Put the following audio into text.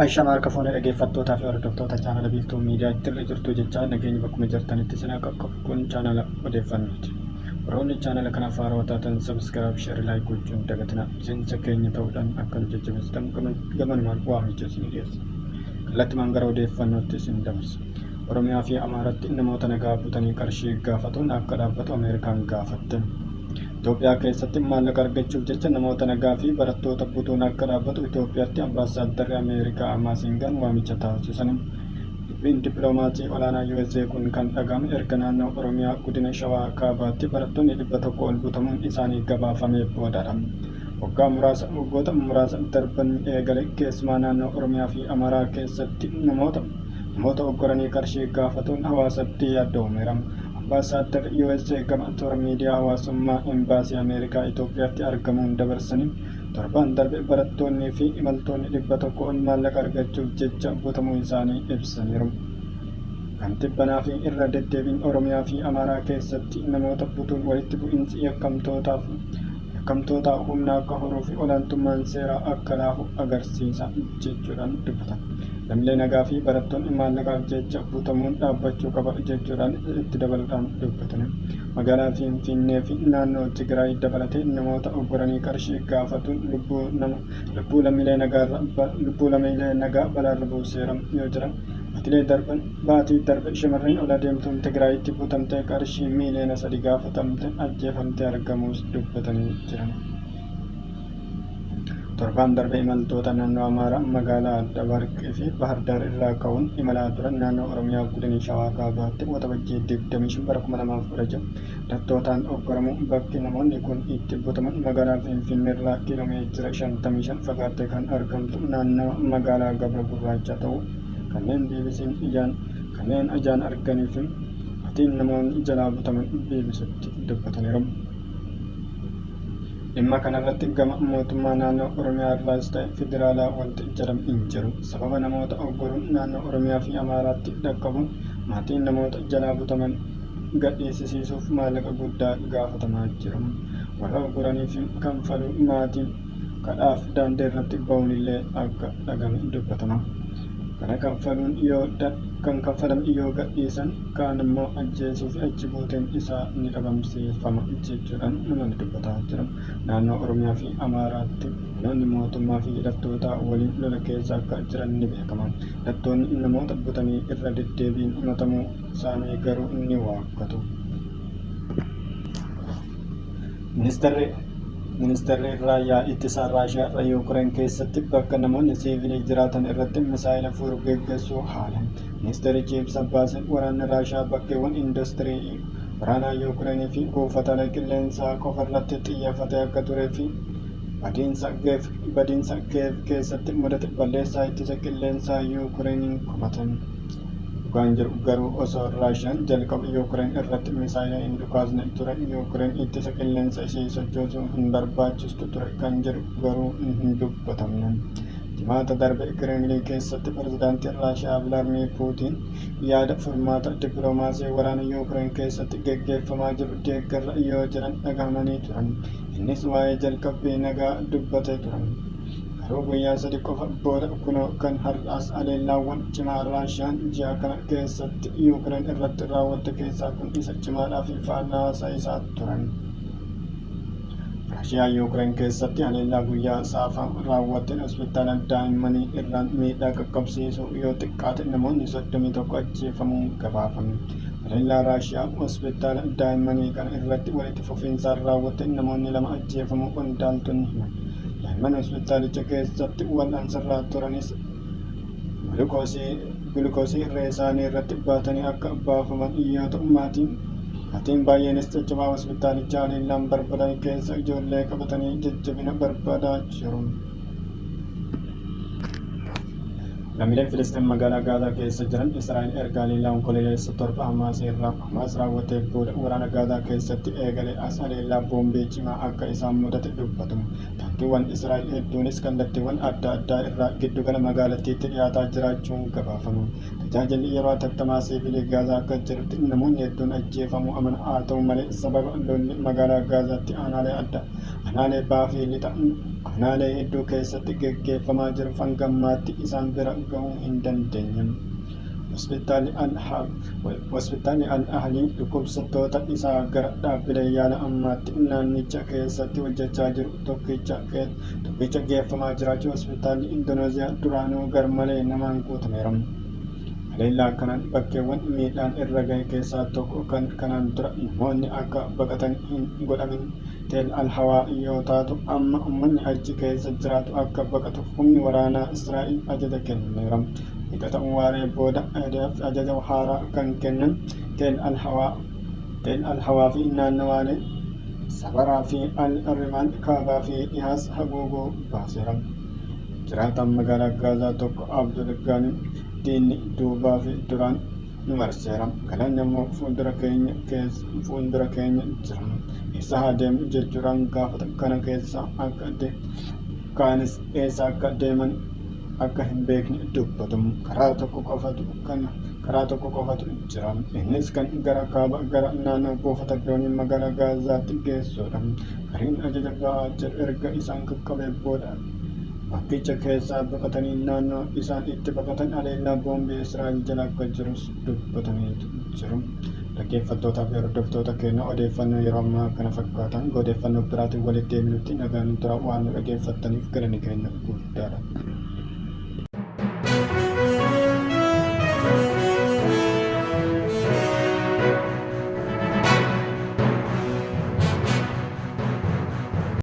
Ashama harka fuune dhaggeeffattootaa fi hordoftoota chaanala Biiftuu Miidiyaa itti jirtu jechaa nageenyi bakkuma jirtanitti isin haa qaqqabu. Kun chaanala odeeffannooti. Warroonni chaanala kanaaf haarawaa taatan subscribe, share, like gochuun dagatinaa. Miseensa keenya ta'uudhaan akka nu jajjabeessitan gamanumaan waamicha isinii dhiyeessa. Kallattimaan gara odeeffannootti isin dabarsa. Oromiyaa fi Amaaratti namoota nagaa butanii qarshii gaafatuun akka dhaabbatu Ameerikaan gaafatte. Itoophiyaa keessatti maallaqa argachuuf jecha namoota nagaa fi barattoota butuun akka dhaabbatu Itoophiyaatti Ambaasaaddarri Ameerikaa Amaasingaan waamicha taasisan. Dubbiin dippiloomaasii olaanaa USA kun kan dhaga'ame erga naannoo Oromiyaa godina Shawaa Kaabaatti barattoonni 100 ol butamuun isaanii gabaafamee boodadha. Waggaa muraasa waggoota muraasa darban eegale keessumaa naannoo Oromiyaa fi Amaaraa keessatti namoota namoota oggoranii qarshii gaafatuun hawaasatti yaaddoo uumeera. Ambaasaaddarri USA gama toora miidiyaa hawaasummaa Embaasii Ameerikaa Itoophiyaatti argamuun dabarsaniin Torban darbe barattoonnii fi imaltoonni 100 ol maallaqa argachuuf jecha butamuu isaanii ibsaniiru. Kan tibbanaa fi irra deddeebiin Oromiyaa fi Amaaraa keessatti namoota butuun walitti bu'iinsi yakkamtootaaf yakkamtootaa humna akka horuu fi olaantummaan seeraa akka laafu agarsiisa jechuudhaan dubbatan. Lammiilee nagaa fi barattoonni maallaqaaf jecha butamuun dhaabbachuu qaba jechuudhaan itti dabaluudhaan dubbatani. Magaalaa Finfinnee fi naannoo Tigraay dabalatee namoota ugguranii qarshii gaafatuun lubbuu nama lubbuu lammiilee nagaarra lubbuu lammiilee nagaa balaarra buuseera yoo jedhan baatilee darban baatii darbe shamarreen ol adeemtuun Tigraayitti butamtee qarshii miiliyoona 3 gaafatamte ajjeefamtee argamuus dubbatanii jiran. Torbaan darbe imaltoota naannoo Amaaraa magaalaa Dabaarqii fi Baahirdaar irraa ka'uun imalaa turan naannoo Oromiyaa godina Shawaa Kaabaatti Waxabajjii 25 bara 2016 hidhattootaan oggoramuu bakki namoonni kun itti butaman magaalaa Finfinneerraa kiiloomeetira 55 fagaattee kan argamtu naannawa magaalaa Gabra Gurraacha ta'uu kanneen BBC'n ijaan kanneen ijaan arganii fi maatiin namoonni jalaa butaman BBCtti dubbataniiru. Dhimma kanarratti gama mootummaa naannoo Oromiyaa irraas ta'e federaalaa wanti jedhame hin jiru. Sababa namoota ugguruun naannoo Oromiyaa fi Amaaraatti dhaqqabuun maatiin namoota jalaa butaman gadhiisisiisuuf maallaqa guddaa gaafatamaa jiru. Warra ugguraniif kanfaluu maatiin kadhaaf daandii irratti ba'uunillee akka dhagame dubbatama. Kana kanfaluun yoo kan kanfalame yoo gadhiisan kaan immoo ajjeesuu fi achi buuteen isaa ni dhabamsiifama jechuudhaan namoonni dubbataa jiran. Naannoo Oromiyaa fi Amaaraatti humnoonni mootummaa fi hidhattootaa waliin lola keessa akka jiran ni beekama. Hidhattoonni namoota butanii irra deddeebiin himatamuu isaanii garuu ni waakkatu. Ministeerri Ministeerri Raayyaa Ittisaa Raashiyaa Yuukireen keessatti bakka namoonni siivilii jiraatan irratti misaa'ila furgaggeessuu haale. Ministeerichi ibsa baaseen waraanni Raashiyaa bakkeewwan industirii waraanaa Yuukireenii fi buufataalee qilleensaa qofa irratti xiyyeeffatee akka turee fi badiinsa Kiyeev keessatti mudate balleessaa ittisa qilleensaa Yuukireeniin komatan. Dhugaan jiru garuu osoo Raashiyaan jalqaba Yuukireen irratti misaayila hin dhukaasne ture Yuukireen ittisa qilleensa ishee sochoosuu hin barbaachistu ture kan jedhu garuu hin dubbatamne. Jimaata darbe Kireemliin keessatti pirezidaantiin Raashiyaa Vilaadmiir Puutiin yaada furmaata dippiloomaasii waraana Yuukireen keessatti geggeeffamaa jiru deeggarra yoo jedhan dhagahamanii turan. Innis waa'ee jalqabbii nagaa dubbatee turan. Garuu guyyaa sadi qofa booda kunoo kan har'aas haleellaawwan cimaa Raashiyaan ji'a kana keessatti Yuukireen irratti raawwatte keessaa kun isa cimaadhaa fi faallaa isaa turan. Raashiyaan Yuukireen keessatti haleellaa guyyaa saafaa raawwatteen hospitaala daa'immanii irraan miidhaa qaqqabsiisuu yoo xiqqaate namoonni 31 ajjeefamuun gabaafame. Haleellaa Raashiyaa hospitaala daa'immanii kana irratti walitti fufiinsaan raawwatteen namoonni lama ajjeefamuu qondaaltonni himan. Daa'imman hospitaalicha keessatti wal'aansarra turanis gulukoosii irree isaanii irratti baatanii akka baafaman yoo ta'u maatiin maatiin baay'eenis caccabaa hospitaalichaa haleellaan barbadaa'e keessa ijoollee qabatanii jajjabina barbaadaa jiru. Lammiileen Filisxeem magaalaa Gaazaa keessa jiran Israa'el erga haleellaa Onkololeessa 7 Hamaas irraa Hamaas raawwatee booda waraana Gaazaa keessatti eegalee as haleellaa boombii cimaa akka isaan mudate dubbatu. Taankiiwwan Israa'el hedduunis kallattiiwwan adda addaa irraa giddugala magaalattiitti dhiyaataa jiraachuun gabaafama. Tajaajilli yeroo hatattamaa siivilii Gaazaa akka jedhutti namoonni hedduun ajjeefamuu amana. Haa ta'u malee sababa lolli magaalaa Gaazaatti aanaalee adda aanaalee bahaa fi lixa aanaalee hedduu keessatti geggeeffamaa jiruuf hanga ammaatti isaan bira gahuu hin dandeenye. Hospitaalli Al-Ahlii dhukkubsattoota isaa gara dhaabbilee yaala ammaatti naannicha keessatti hojjechaa jiru tokkicha geeffamaa jiraachuu hospitaalli Indonooziyaa duraanuu garmalee namaan guutameera. Haleellaa kanaan bakkeewwan miidhaan irra gahe keessaa tokko kan kanaan dura namoonni akka baqatan hin godhamin Tel Al-Hawaa yoo taatu, amma ummanni achi keessa jiraatu akka baqatu humni waraanaa Israa'el ajaja kenneera. Wixata waaree booda IDF ajaja haaraa kan kennan Tel Al-Hawaa fi naannawaalee Sabaraa fi Al-Rimaal kaabaa fi dhihaas haguuguu baaseera. Jiraataan magaalaa Gaazaa tokko Abdul Gaanim diinni duubaa fi duraan nu marseera. Galaanni ammoo fuuldura keenya keessa fuuldura keenya jira. Eessa haa deemnu jechuudhaan gaafata. Kana keessa akka de kaanis eessa akka deeman akka hin beekne dubbatu. Karaa tokko qofatu kan karaa tokko qofatu jira. Innis kan gara kaaba gara naannoo buufata doonii magaalaa Gaazaatti geessudha. Gariin ajaja ba'aa jedhu erga isaan qaqqabee booda bakkicha keessaa baqatanii naannoo isaan itti baqatan haleellaa boombii Israa'el jala akka jirus dubbatanii jiru. Dhaggeeffattootaa fi hordoftoota keenya odeeffannoo yeroo ammaa kana fakkaatan odeeffannoo biraatiin walitti deebinutti nagaan tura waan nu dhaggeeffattaniif galanni keenya guddaadha.